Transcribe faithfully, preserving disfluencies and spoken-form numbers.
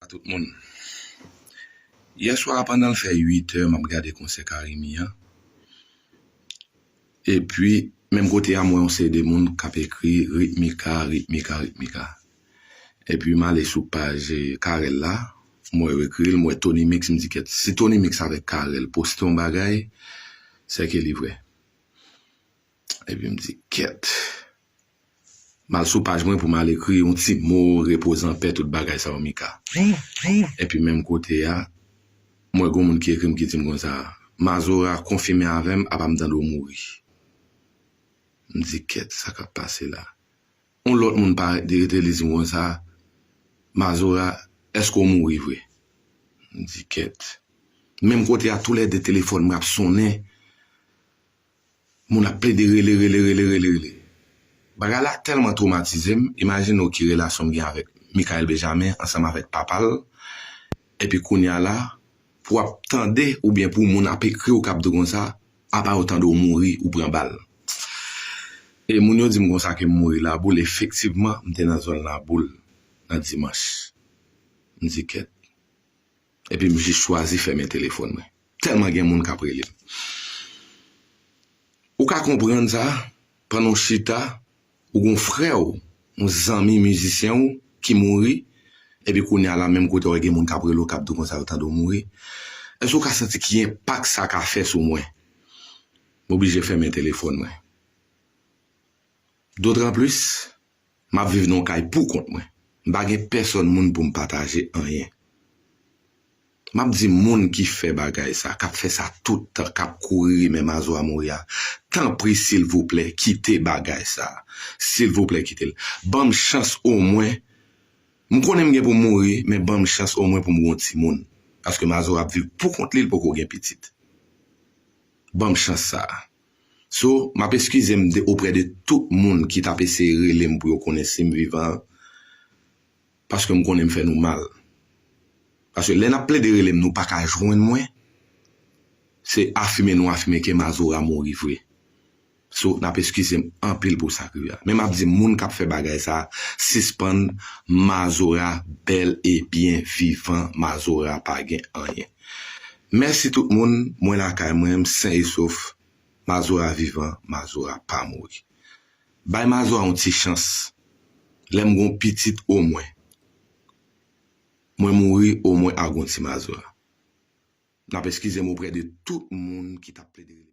Tout moun. Yè swa a, pandan l fè uit è, m ap gade konsè Carimi an. Epi, menm kote a, m wè yon seri de moun k ap ekri Ritmika, Ritmika, Ritmika. Epi, m ale sou paj, eh, Carel la, m wè yo ekri l, m wè Tony Mix, m di, "Kèt, si Tony Mix avèk Carel poste yon bagay, sèke li vrè." Epi, m di, "Kèt." M al sou paj mwen pou m al ekri yon ti mo, repoze an pè, tout bagay sa yo, Mika. Epi menm kote a, m wè gon moun ki ekri m, ki di m konsa, "Mazora konfime avè m, apa m tande w mouri." M di, "Kèt, sa k ap pase la?" Yon lòt moun parèt, li rete, li di m konsa, "Mazora, èske w mouri vre?" M di, "Kèt." Menm kote a, toulède telefòn mwen ap sonnen. Moun ap plede rele, rele, rele, rele, rele. Bagay la tèlman twomatize m, imajine w ki relasyon m gen avèk Michael Benjamin ansanm avèk papa l. Epi kounye a la, pou w ap tande oubyen pou moun ap ekri w k ap di w konsa, apa yo tande w mouri, ou pran bal. E moun yo di m konsa ke m mouri Laboul, efektivman, m te nan zòn Laboul nan dimanch. M di, "Kèt." Epi m jis chwazi fèmen telefòn mwen. Tèlman gen moun k ap rele m. Ou ka konprann sa, pandan w chita, ou gon frè w, yon zanmi mizisyen w ki mouri, epi kounye a la, menm kote w gen moun k ap rele w, k ap di w konsa yo tande w mouri. Èske w ka santi ki enpak sa ka fè sou mwen? M oblije fèmen telefòn mwen. Dotranplis, m ap viv nan yon kay pou kont mwen. M pa gen pèsòn moun pou m pataje anyen. M ap di moun ki fè bagay sa, k ap fè sa tout tan, k ap kouri rimè Mazora mouri a, tanpri, silvouplè, kite bagay sa. Silvouplè, kite l. Ban m chans omwen. M konnen m gen pou m mouri, men ban m chans omwen pou m gen yon timoun. Paske Mazora ap viv pou kont li, li poko gen pitit. Ban m chans sa a. So, m ap eskize m de, oprè de tout moun ki t ap eseye rele m pou yo konnen si m vivan, paske m konnen m fè nou mal. Paske lè n ap plede rele m, nou pa ka jwenn mwen, se afime nou afime ke Mazora mouri vre. So, n ap eskize m anpil pou sa k rive a. Men m ap di moun k ap fè bagay sa a, sispann, Mazora bèl e byen vivan, Mazora pa gen anyen. Mèsi tout moun, mwen lakay mwen, m sen e sof. Mazora vivan, Mazora pa mouri. Bay Mazora yon ti chans. Lè m gon pitit omwen, mwen mouri, omwen a gon ti Mazora. N ap eskize m oprè de tout moun ki t ap plede rele m.